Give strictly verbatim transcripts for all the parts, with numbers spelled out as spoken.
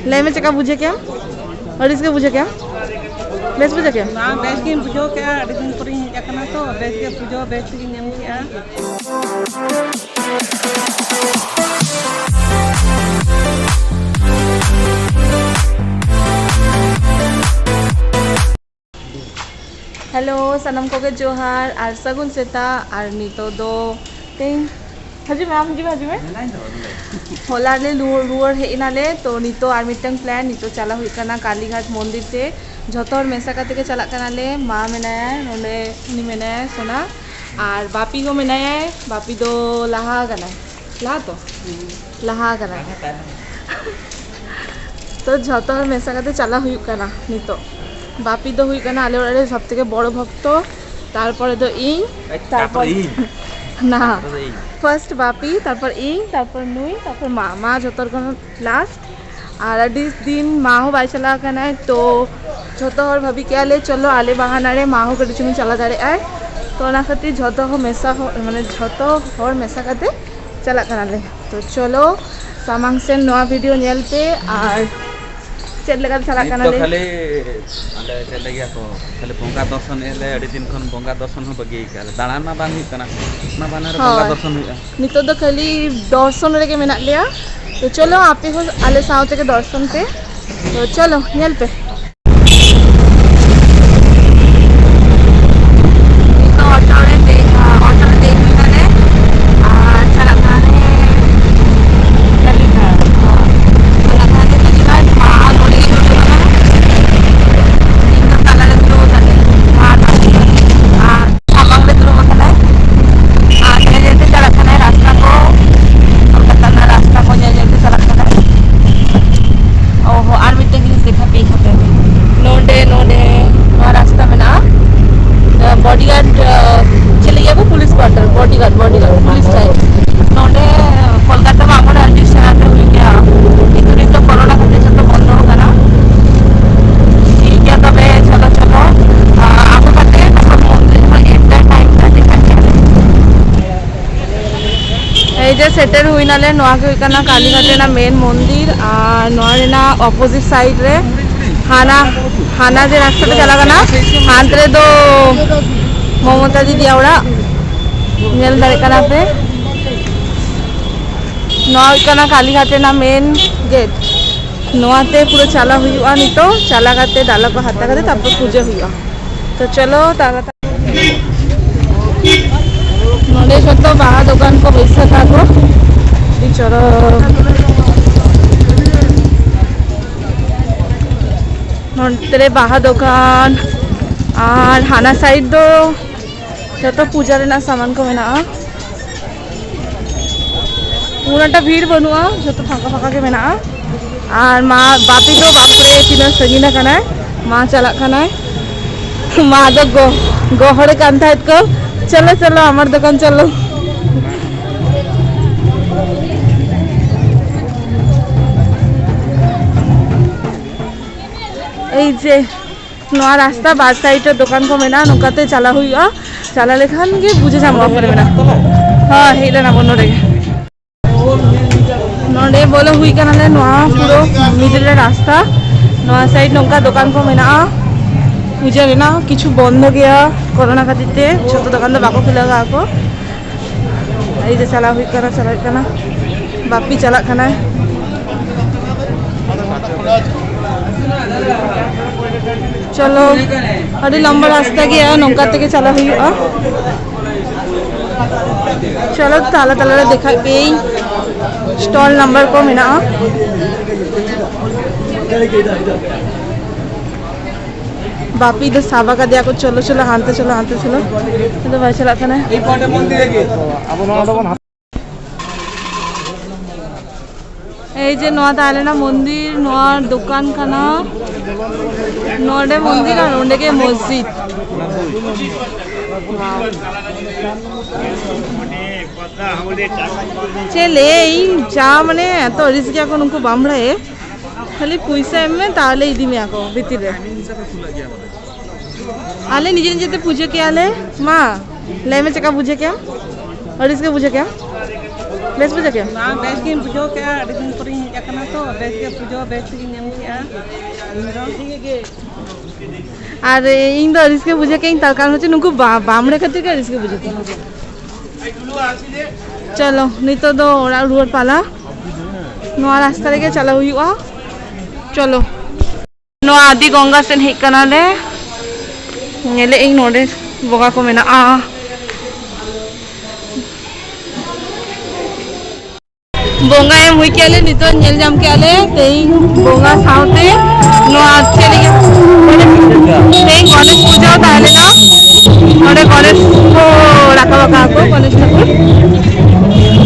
ᱞᱟᱹᱭ ᱢᱮ, ᱪᱮᱫᱠᱟ ᱵᱩᱡᱷᱟᱹᱣ ᱠᱮᱜᱼᱟᱢ? ᱟᱹᱲᱤᱥ ᱜᱮ ᱵᱩᱡᱷᱟᱹᱣ ᱠᱮᱜᱼᱟᱢ? ᱵᱮᱥ ᱵᱩᱡᱷᱟᱹᱣ ᱠᱮᱜᱼᱟᱢ? ᱵᱟᱝ, ᱵᱮᱥ ᱜᱤᱧ ᱵᱩᱡᱷᱟᱹᱣ ᱠᱮᱜᱼᱟ᱾ ᱟᱹᱰᱤ ᱫᱤᱱ ᱯᱚᱨᱮᱧ ᱦᱮᱡ ᱟᱠᱟᱱᱟ ᱛᱚ, ᱵᱮᱥ ᱜᱮ ᱵᱩᱡᱷᱟᱹᱣ, ᱵᱮᱥ ᱜᱤᱧ ᱧᱟᱢ ᱠᱮᱜᱼᱟ᱾ ᱦᱮᱞᱳ, ᱥᱟᱱᱟᱢ ᱠᱚᱜᱮ ᱡᱚᱦᱟᱨ ᱟᱨ ᱥᱟᱹᱜᱩᱱ ᱥᱮᱛᱟᱜ᱾ ᱟᱨ ᱱᱤᱛᱚᱜ ᱫᱚ ᱛᱮᱦᱮᱧ, ᱦᱤᱡᱩᱜ ᱢᱮ, ᱟᱢ ᱦᱤᱡᱩᱜ ᱢᱮ, ᱦᱤᱡᱩᱜ ᱢᱮ᱾ ᱦᱚᱞᱟ ᱞᱮ ᱨᱩᱣᱟᱹᱲ, ᱨᱩᱣᱟᱹᱲ ᱦᱮᱡ ᱮᱱᱟᱞᱮ᱾ ᱛᱚ ᱱᱤᱛᱚᱜ ᱟᱨ ᱢᱤᱫᱴᱟᱝ ᱯᱞᱮᱱ, ᱱᱤᱛᱚᱜ ᱪᱟᱞᱟᱜ ᱦᱩᱭᱩᱜ ᱠᱟᱱᱟ ᱠᱟᱞᱤᱜᱷᱟᱴ ᱢᱚᱱᱫᱤᱨ ᱛᱮ᱾ ᱡᱷᱚᱛᱚ ᱦᱚᱲ ᱢᱮᱥᱟ ᱠᱟᱛᱮ ᱜᱮ ᱪᱟᱞᱟᱜ ᱠᱟᱱᱟᱞᱮ᱾ ᱢᱟ ᱢᱮᱱᱟᱭᱟ ᱱᱚᱰᱮ, ᱩᱱᱤ ᱢᱮᱱᱟᱭᱟ ᱥᱳᱱᱟ, ᱟᱨ ᱵᱟᱯᱤ ᱦᱚᱸ ᱢᱮᱱᱟᱭᱟ, ᱵᱟᱯᱤ ᱫᱚ ᱞᱟᱦᱟ ᱠᱟᱱᱟᱭ᱾ ᱞᱟᱦᱟ ᱛᱚ? ᱞᱟᱦᱟ ᱠᱟᱱᱟ᱾ ᱛᱚ ᱡᱷᱚᱛᱚ ᱦᱚᱲ ᱢᱮᱥᱟ ᱠᱟᱛᱮ ᱪᱟᱞᱟᱣ ᱦᱩᱭᱩᱜ ᱠᱟᱱᱟ ᱱᱤᱛᱚᱜ᱾ ᱵᱟᱯᱤ ᱫᱚ ᱦᱩᱭᱩᱜ ᱠᱟᱱᱟ ᱟᱞᱮ ᱚᱲᱟᱜ ᱨᱮ ᱥᱚᱵ ᱛᱷᱮᱠᱮ ᱵᱚᱲᱚ ᱵᱷᱚᱠᱛᱚ, ᱛᱟᱨᱯᱚᱨᱮ ᱫᱚ ᱤᱧ, ᱛᱟᱨᱯᱚᱨ ᱛᱟᱨᱯᱚᱨ ᱤᱧ᱾ ᱱᱟ᱾ ᱛᱟᱨᱯᱚᱨᱮ ᱫᱚ ᱤᱧ᱾ ᱯᱷᱟᱨᱥᱴ ᱵᱟᱯᱤ, ᱛᱟᱨᱯᱚᱨ ᱤᱧ, ᱛᱟᱨᱯᱚᱨ ᱱᱩᱭ, ᱛᱟᱨᱯᱚᱨ ᱢᱟ, ᱢᱟ ᱡᱷᱚᱛᱚ ᱠᱷᱚᱱ ᱞᱟᱥᱴ᱾ ᱟᱨ ᱟᱹᱰᱤ ᱫᱤᱱ ᱢᱟ ᱦᱚᱸ ᱵᱟᱭ ᱪᱟᱞᱟᱣ ᱠᱟᱱᱟᱭ, ᱛᱚ ᱡᱷᱚᱛᱚ ᱦᱚᱲ ᱵᱷᱟᱵᱤ ᱠᱮᱜᱼᱟ ᱞᱮ ᱪᱚᱞᱚ ᱟᱞᱮ ᱵᱟᱦᱟᱱᱟ ᱨᱮ ᱢᱟ ᱦᱚᱸ ᱠᱟᱹᱴᱤᱡ ᱪᱩᱞᱩᱝ ᱪᱟᱞᱟᱣ ᱫᱟᱲᱮᱭᱟᱜᱼᱟᱭ᱾ ᱛᱚ ᱚᱱᱟ ᱠᱷᱟᱹᱛᱤᱨ ᱡᱷᱚᱛᱚ ᱦᱚᱸ ᱢᱮᱥᱟ ᱦᱚ-, ᱢᱟᱱᱮ ᱡᱷᱚᱛᱚ ᱦᱚᱲ ᱢᱮᱥᱟ ᱠᱟᱛᱮ ᱪᱟᱞᱟᱜ ᱠᱟᱱᱟᱞᱮ᱾ ᱛᱚ ᱪᱚᱞᱚ ᱥᱟᱢᱟᱝ ᱥᱮᱱ ᱱᱚᱣᱟ ᱵᱷᱤᱰᱤᱭᱳ ᱧᱮᱞ ᱯᱮ᱾ ᱟᱨ ᱪᱮᱫ ᱞᱮᱠᱟ ᱪᱟᱞᱟᱜ ᱱᱤᱛ ᱫᱚ ᱠᱟᱱᱟᱞᱮ? ᱠᱷᱟᱹᱞᱤ ᱟᱞᱮ ᱪᱮᱫ ᱞᱟᱹᱜᱤᱫ ᱠᱚ ᱠᱷᱟᱹᱞᱤ ᱵᱚᱸᱜᱟ ᱫᱚᱨᱥᱚᱱ ᱮᱫ ᱞᱮ, ᱟᱹᱰᱤ ᱫᱤᱱ ᱠᱷᱚᱱ ᱵᱚᱸᱜᱟ ᱫᱚᱨᱥᱚᱱ ᱦᱚᱸ ᱵᱟᱹᱜᱤ ᱠᱟᱜᱼᱟ ᱞᱮ, ᱫᱟᱬᱟᱱ ᱢᱟ ᱵᱟᱝ ᱦᱩᱭᱩᱜ ᱠᱟᱱᱟ, ᱚᱱᱟ ᱵᱟᱦᱟᱱᱟ ᱨᱮ ᱵᱚᱸᱜᱟ ᱦᱳᱭ᱾ ᱫᱚᱨᱥᱚᱱ ᱦᱩᱭᱩᱜᱼᱟ᱾ ᱱᱤᱛᱚᱜ ᱫᱚ ᱠᱷᱟᱹᱞᱤ ᱫᱚᱨᱥᱚᱱ ᱨᱮᱜᱮ ᱢᱮᱱᱟᱜ ᱞᱮᱭᱟ᱾ ᱛᱚ ᱪᱚᱞᱚ ᱟᱯᱮ ᱦᱚᱸ ᱟᱞᱮ ᱥᱟᱶ ᱛᱮᱜᱮ ᱫᱚᱨᱥᱚᱱ ᱯᱮ᱾ ᱛᱚ ᱪᱚᱞᱚ ᱧᱮᱞ ᱯᱮ᱾ ᱱᱤᱛᱚᱜ ᱚᱴᱳ ᱨᱮ ᱫᱮᱡ, ᱚᱴᱳ ᱨᱮ ᱫᱮᱡ ᱦᱩᱭ ᱱᱟᱞᱮ ᱟᱨ ᱪᱟᱞᱟᱜ ᱠᱟᱱᱟᱞᱮ ᱠᱟᱞᱤᱜᱷᱟᱴ᱾ ᱪᱟᱞᱟᱜ ᱠᱟᱱᱟᱞᱮ ᱠᱟᱞᱤᱜᱷᱟᱴ, ᱢᱟ ᱱᱚᱰᱮ ᱜᱮ ᱫᱩᱲᱩᱵ ᱟᱠᱟᱱᱟ᱾ ᱤᱧ ᱫᱚ ᱛᱟᱞᱟ ᱨᱮ ᱫᱩᱲᱩᱵ ᱟᱠᱟᱱᱟᱞᱮ᱾ ᱢᱟ ᱱᱚᱰᱮ ᱜᱮ᱾ ᱟᱨ ᱥᱟᱢᱟᱝ ᱨᱮ ᱫᱩᱲᱩᱵ ᱟᱠᱟᱱᱟᱭ᱾ ᱟᱨ ᱧᱮᱞ ᱧᱮᱞ ᱛᱮ ᱪᱟᱞᱟᱜ ᱠᱟᱱᱟᱭ ᱨᱟᱥᱛᱟ ᱠᱚ, ᱠᱳᱞᱠᱟᱛᱟ ᱨᱮᱱᱟᱜ ᱨᱟᱥᱛᱟ ᱠᱚ ᱧᱮᱞ ᱧᱮᱞ ᱛᱮ ᱪᱟᱞᱟᱜ ᱠᱟᱱᱟᱭ᱾ ᱚ ᱦᱚᱸ, ᱟᱨ ᱢᱤᱫᱴᱮᱱ ᱡᱤᱱᱤᱥ ᱫᱮᱠᱷᱟ ᱯᱮ ᱠᱷᱟᱱ᱾ ᱥᱮᱴᱮᱨ ᱦᱩᱭ ᱱᱟᱞᱮ᱾ ᱱᱚᱣᱟ ᱜᱮ ᱦᱩᱭᱩᱜ ᱠᱟᱱᱟ ᱠᱟᱞᱤᱜᱷᱟᱴ ᱨᱮᱱᱟᱜ ᱢᱮᱱ ᱢᱚᱱᱫᱤᱨ, ᱟᱨ ᱱᱚᱣᱟ ᱨᱮᱱᱟᱜ ᱚᱯᱳᱡᱤᱴ ᱥᱟᱭᱤᱰ ᱨᱮ ᱦᱟᱱᱟ, ᱦᱟᱱᱟ ᱡᱮ ᱨᱟᱥᱛᱟ ᱛᱮ ᱪᱟᱞᱟᱜ ᱠᱟᱱᱟ, ᱦᱟᱱᱛᱮ ᱨᱮᱫᱚ ᱢᱚᱢᱚᱛᱟ ᱫᱤᱫᱤᱭᱟᱜ ᱚᱲᱟᱜ ᱧᱮᱞ ᱫᱟᱲᱮᱭᱟᱜ ᱠᱟᱱᱟ ᱯᱮ᱾ ᱱᱚᱣᱟ ᱦᱩᱭᱩᱜ ᱠᱟᱱᱟ ᱠᱟᱞᱤᱜᱷᱟᱴ ᱨᱮᱱᱟᱜ ᱢᱮᱱ ᱜᱮᱴ᱾ ᱱᱚᱣᱟᱛᱮ ᱯᱩᱨᱟᱹ ᱪᱟᱞᱟᱣ ᱦᱩᱭᱩᱜᱼᱟ᱾ ᱱᱤᱛᱚᱜ ᱪᱟᱞᱟᱣ ᱠᱟᱛᱮ ᱰᱟᱞᱟ ᱠᱚ ᱦᱟᱛᱟᱣ ᱠᱟᱛᱮ ᱛᱟᱨᱯᱚᱨ ᱯᱩᱡᱟᱹ ᱦᱩᱭᱩᱜᱼᱟ᱾ ᱛᱚ ᱪᱚᱞᱚ ᱛᱟᱲᱟᱛᱟᱲᱤ᱾ ᱱᱚᱰᱮ ᱡᱚᱛᱚ ᱵᱟᱦᱟ ᱫᱚᱠᱟᱱ ᱠᱚ ᱵᱟᱹᱭᱥᱟᱹᱣ ᱠᱟᱜ ᱠᱚ᱾ ᱟᱹᱰᱤ ᱪᱚᱨᱚᱠ᱾ ᱱᱚᱱᱛᱮ ᱨᱮ ᱵᱟᱦᱟ ᱫᱚᱠᱟᱱ, ᱟᱨ ᱦᱟᱱᱟ ᱥᱟᱭᱤᱰ ᱫᱚ ᱡᱚᱛᱚ ᱯᱩᱡᱟ ᱨᱮᱱᱟᱜ ᱥᱟᱢᱟᱱ ᱠᱚ ᱢᱮᱱᱟᱜᱼᱟ᱾ ᱩᱱᱟᱹᱜᱴᱟ ᱵᱷᱤᱲ ᱵᱟᱹᱱᱩᱜᱼᱟ, ᱡᱚᱛᱚ ᱯᱷᱟᱸᱠᱟ ᱯᱷᱟᱸᱠᱟ ᱜᱮ ᱢᱮᱱᱟᱜᱼᱟ᱾ ᱟᱨ ᱢᱟ ᱵᱟᱯᱤ ᱫᱚ ᱵᱟᱯᱨᱮ ᱛᱤᱱᱟᱹᱜ ᱥᱟᱺᱜᱤᱧ ᱟᱠᱟᱱᱟᱭ, ᱢᱟ ᱪᱟᱞᱟᱜ ᱠᱟᱱᱟᱭ᱾ ᱢᱟ ᱫᱚ ᱜᱚ-, ᱜᱚᱦᱚᱲ ᱠᱟᱱ ᱛᱟᱦᱮᱸᱫ ᱠᱚ, "ᱪᱚᱞᱚ ᱪᱚᱞᱚ ᱟᱢᱟᱨ ᱫᱚᱠᱟᱱ ᱪᱚᱞᱚ᱾" ᱮᱭ ᱡᱮ ᱱᱚᱣᱟ ᱨᱟᱥᱛᱟ ᱵᱟᱨ ᱥᱟᱭᱤᱰ ᱨᱮ ᱫᱚᱠᱟᱱ ᱠᱚ ᱢᱮᱱᱟᱜᱼᱟ, ᱱᱚᱝᱠᱟᱛᱮ ᱪᱟᱞᱟᱣ ᱦᱩᱭᱩᱜᱼᱟ᱾ ᱪᱟᱞᱟᱣ ᱞᱮᱠᱷᱟᱱ ᱜᱮ ᱵᱩᱡᱷᱟᱹ ᱧᱟᱢᱚᱜᱼᱟ ᱚᱠᱟᱨᱮ ᱢᱮᱱᱟᱜᱼᱟ᱾ ᱦᱮᱸ, ᱦᱮᱡ ᱞᱮᱱᱟ ᱵᱚᱱ ᱱᱚᱰᱮ ᱜᱮ᱾ ᱱᱚᱰᱮ ᱵᱚᱞᱚ ᱦᱩᱭ ᱠᱟᱱᱟᱞᱮ ᱱᱚᱣᱟ ᱯᱩᱨᱟᱹ ᱢᱤᱰᱤᱞ ᱨᱮ ᱨᱟᱥᱛᱟ᱾ ᱱᱚᱣᱟ ᱥᱟᱭᱤᱰ ᱱᱚᱝᱠᱟ ᱫᱚᱠᱟᱱ ᱠᱚ ᱢᱮᱱᱟᱜᱼᱟ᱾ ᱯᱩᱡᱟᱹ ᱨᱮᱱᱟᱜ ᱠᱤᱪᱷᱩ ᱵᱚᱱᱫᱚ ᱜᱮᱭᱟ ᱠᱚᱨᱳᱱᱟ ᱠᱷᱟᱹᱛᱤᱨ ᱛᱮ, ᱡᱷᱚᱛᱚ ᱫᱚᱠᱟᱱ ᱫᱚ ᱵᱟᱠᱚ ᱠᱷᱩᱞᱟᱹᱣ ᱠᱟᱜᱼᱟ ᱠᱚ᱾ ᱮᱭ ᱡᱮ ᱪᱟᱞᱟᱣ ᱦᱩᱭᱩᱜ ᱠᱟᱱᱟ, ᱪᱟᱞᱟᱜ ᱦᱩᱭᱩᱜ ᱠᱟᱱᱟ, ᱵᱟᱯᱤ ᱪᱟᱞᱟᱜ ᱠᱟᱱᱟᱭ᱾ ᱪᱚᱞᱚ, ᱟᱹᱰᱤ ᱞᱚᱢᱵᱟ ᱨᱟᱥᱛᱟ ᱜᱮᱭᱟ, ᱱᱚᱝᱠᱟ ᱛᱮᱜᱮ ᱪᱟᱞᱟᱜ ᱦᱩᱭᱩᱜᱼᱟ᱾ ᱪᱚᱞᱚ, ᱛᱟᱞᱟ ᱛᱟᱞᱟ ᱨᱮ ᱫᱮᱠᱷᱟᱭ ᱯᱮᱭᱟᱹᱧ, ᱥᱴᱚᱞ ᱱᱟᱢᱵᱟᱨ ᱠᱚ ᱢᱮᱱᱟᱜᱼᱟ᱾ ᱵᱟᱯᱤ ᱫᱚ ᱥᱟᱵ ᱟᱠᱟᱫᱮᱭᱟ ᱠᱚ, "ᱪᱚᱞᱚ ᱪᱚᱞᱚ, ᱦᱟᱱᱛᱮ ᱪᱚᱞᱚ, ᱦᱟᱱᱛᱮ ᱪᱚᱞᱚ", ᱟᱫᱚ ᱵᱟᱭ ᱪᱟᱞᱟᱜ ᱠᱟᱱᱟ᱾ ᱟᱵᱚ ᱱᱚᱣᱟ ᱫᱚᱵᱚᱱ ᱮᱭ ᱡᱮ ᱱᱚᱣᱟ ᱛᱟᱦᱮᱸ ᱞᱮᱱᱟ ᱢᱚᱱᱫᱤᱨ, ᱱᱚᱣᱟ ᱫᱚᱠᱟᱱ ᱠᱟᱱᱟ, ᱱᱚᱰᱮ ᱢᱚᱱᱫᱤᱨ ᱟᱨ ᱚᱸᱰᱮ ᱜᱮ ᱢᱚᱥᱡᱤᱫ᱾ ᱪᱮᱫ ᱞᱟᱹᱭ ᱤᱧ, ᱡᱟ ᱢᱟᱱᱮ ᱮᱛᱚ ᱟᱹᱲᱤᱥ ᱜᱮᱭᱟ ᱠᱚ ᱱᱩᱠᱩ ᱵᱟᱢᱵᱽᱲᱮ, ᱠᱷᱟᱹᱞᱤ ᱯᱩᱭᱥᱟᱹ ᱮᱢ ᱢᱮ, ᱛᱟᱦᱞᱮ ᱤᱫᱤ ᱢᱮᱭᱟ ᱠᱚ ᱵᱷᱤᱛᱤᱨ ᱨᱮ᱾ ᱟᱞᱮ ᱱᱤᱡᱮ ᱱᱤᱡᱮ ᱛᱮ ᱯᱩᱡᱟᱹ ᱠᱮᱭᱟ ᱞᱮ᱾ ᱢᱟ, ᱞᱟᱹᱭ ᱢᱮ, ᱪᱮᱠᱟ ᱵᱩᱡᱷᱟᱹᱣ ᱠᱮᱭᱟᱢ? ᱟᱹᱲᱤᱥ ᱜᱮ ᱵᱩᱡᱷᱟᱹᱣ ᱠᱮᱭᱟᱢ? ᱵᱮᱥ ᱵᱩᱡᱷᱟᱹᱣ ᱠᱮᱜᱼᱟ? ᱵᱟᱝ, ᱵᱮᱥ ᱜᱤᱧ ᱵᱩᱡᱷᱟᱹᱣ ᱠᱮᱜᱼᱟ, ᱟᱹᱰᱤ ᱫᱤᱱ ᱯᱚᱨᱮᱧ ᱦᱮᱡ ᱟᱠᱟᱱᱟ ᱛᱚ, ᱵᱮᱥ ᱜᱮ ᱯᱩᱡᱟᱹ ᱵᱮᱥ ᱜᱤᱧ ᱧᱟᱢ ᱠᱮᱜᱼᱟ᱾ ᱤᱧ ᱫᱚ ᱟᱨ ᱤᱧ ᱫᱚ ᱨᱟᱹᱥᱠᱟᱹ ᱵᱩᱡᱷᱟᱹᱣ ᱠᱮᱜᱼᱟᱹᱧ, ᱛᱟᱨ ᱠᱟᱨᱚᱱ ᱦᱚᱪᱪᱷᱮ ᱱᱩᱠᱩ ᱵᱟ-, ᱵᱟᱢᱲᱮ ᱠᱷᱟᱹᱛᱤᱨ ᱜᱮ ᱨᱟᱹᱥᱠᱟᱹ ᱵᱩᱡᱷᱟᱹᱣ ᱠᱮᱜᱼᱟᱹᱧ᱾ ᱪᱚᱞᱚ, ᱱᱤᱛᱚᱜ ᱫᱚ ᱚᱲᱟᱜ ᱨᱩᱣᱟᱹᱲ ᱯᱟᱞᱟ᱾ ᱱᱚᱣᱟ ᱨᱟᱥᱛᱟ ᱨᱮᱜᱮ ᱪᱟᱞᱟᱣ ᱦᱩᱭᱩᱜᱼᱟ᱾ ᱪᱚᱞᱚ᱾ ᱱᱚᱣᱟ ᱟᱫᱤ ᱜᱚᱝᱜᱟ ᱥᱮᱫ ᱦᱮᱡ ᱠᱟᱱᱟᱞᱮ᱾ ᱧᱮᱞᱮᱫ ᱟᱹᱧ ᱱᱚᱰᱮ ᱵᱚᱸᱜᱟ ᱠᱚ ᱢᱮᱱᱟᱜᱼᱟ᱾ ᱵᱚᱸᱜᱟ ᱮᱢ ᱦᱩᱭ ᱠᱮᱜᱼᱟ ᱞᱮ, ᱱᱤᱛᱚᱜ ᱧᱮᱞ ᱧᱟᱢ ᱠᱮᱜᱼᱟ ᱞᱮ ᱛᱮᱦᱮᱧ ᱵᱚᱸᱜᱟ ᱥᱟᱶᱛᱮ ᱱᱚᱣᱟ ᱪᱮᱫ ᱞᱟᱹᱜᱤᱫ? ᱛᱮᱦᱮᱧ ᱜᱚᱱᱮᱥ ᱯᱩᱡᱟᱹ ᱛᱟᱦᱮᱸ ᱞᱮᱱᱟ᱾ ᱱᱚᱰᱮ ᱜᱚᱱᱮᱥ ᱠᱚ ᱨᱟᱠᱟᱵ ᱟᱠᱟᱫ ᱠᱚ, ᱜᱚᱱᱮᱥ ᱴᱷᱟᱹᱠᱩᱨ᱾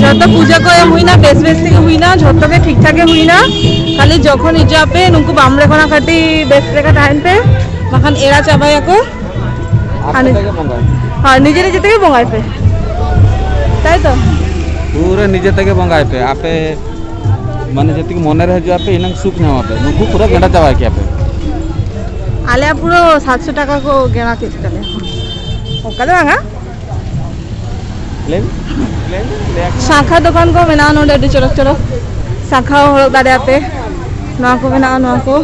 ᱡᱚᱛᱚ ᱯᱩᱡᱟᱹ ᱠᱚ ᱮᱢ ᱦᱩᱭᱱᱟ, ᱵᱮᱥ ᱵᱮᱥ ᱛᱮᱜᱮ ᱦᱩᱭᱱᱟ, ᱡᱚᱛᱚ ᱜᱮ ᱴᱷᱤᱠ ᱴᱷᱟᱠ ᱜᱮ ᱦᱩᱭᱱᱟ᱾ ᱠᱷᱟᱹᱞᱤ ᱡᱚᱠᱷᱚᱱ ᱦᱤᱡᱩᱜ ᱟᱯᱮ, ᱱᱩᱠᱩ ᱵᱟᱢᱲᱮ ᱠᱷᱚᱱᱟᱜ ᱠᱟᱹᱴᱤᱡ ᱵᱮᱥ ᱞᱮᱠᱟ ᱛᱟᱦᱮᱱ ᱯᱮ, ᱵᱟᱠᱷᱟᱱ ᱮᱲᱟ ᱪᱟᱵᱟᱭᱟᱠᱚ᱾ ᱟᱯᱮ ᱟᱨ ᱛᱮᱜᱮ ᱵᱚᱸᱜᱟᱭ ᱯᱮ᱾ ᱦᱳᱭ, ᱱᱤᱡᱮ ᱱᱤᱡᱮ ᱛᱮᱜᱮ ᱵᱚᱸᱜᱟᱭ ᱯᱮ᱾ ᱛᱟᱭ ᱛᱚ? ᱯᱩᱨᱟᱹ ᱱᱤᱡᱮ ᱛᱮᱜᱮ ᱵᱚᱸᱜᱟᱭ ᱯᱮ᱾ ᱟᱯᱮ ᱢᱟᱱᱮ ᱡᱮᱴᱩᱠᱩ ᱢᱚᱱᱮ ᱨᱮ ᱦᱤᱡᱩᱜ ᱟᱯᱮ, ᱤᱱᱟᱹᱝ ᱥᱩᱠ ᱧᱟᱢ ᱟᱯᱮ᱾ ᱱᱩᱠᱩ ᱯᱩᱨᱟᱹ ᱜᱮᱸᱰᱟ ᱪᱟᱵᱟᱭ ᱠᱮᱭᱟ ᱯᱮ᱾ ᱟᱞᱮᱭᱟᱜ ᱯᱩᱨᱟᱹ ᱥᱟᱛᱥᱚ ᱴᱟᱠᱟ ᱠᱚ ᱜᱮᱸᱰᱟ ᱠᱮᱫ ᱛᱟᱞᱮᱭᱟ᱾ ᱚᱱᱠᱟ ᱫᱚ ᱵᱟᱝᱟ᱾ ᱞᱟᱹᱭ ᱢᱮ᱾ ᱞᱟᱹᱭ ᱢᱮ, ᱞᱟᱹᱭ ᱟᱠᱚ ᱢᱮ᱾ ᱥᱟᱸᱠᱷᱟ ᱫᱚᱠᱟᱱ ᱠᱚ ᱢᱮᱱᱟᱜᱼᱟ ᱱᱚᱰᱮ, ᱟᱹᱰᱤ ᱪᱚᱨᱚᱠ ᱪᱚᱨᱚᱠ ᱥᱟᱸᱠᱷᱟ ᱦᱚᱸ ᱦᱚᱨᱚᱜ ᱫᱟᱲᱮᱭᱟᱜᱼᱟ ᱯᱮ᱾ ᱱᱚᱣᱟ ᱠᱚ ᱢᱮᱱᱟᱜᱼᱟ, ᱱᱚᱣᱟ ᱠᱚ᱾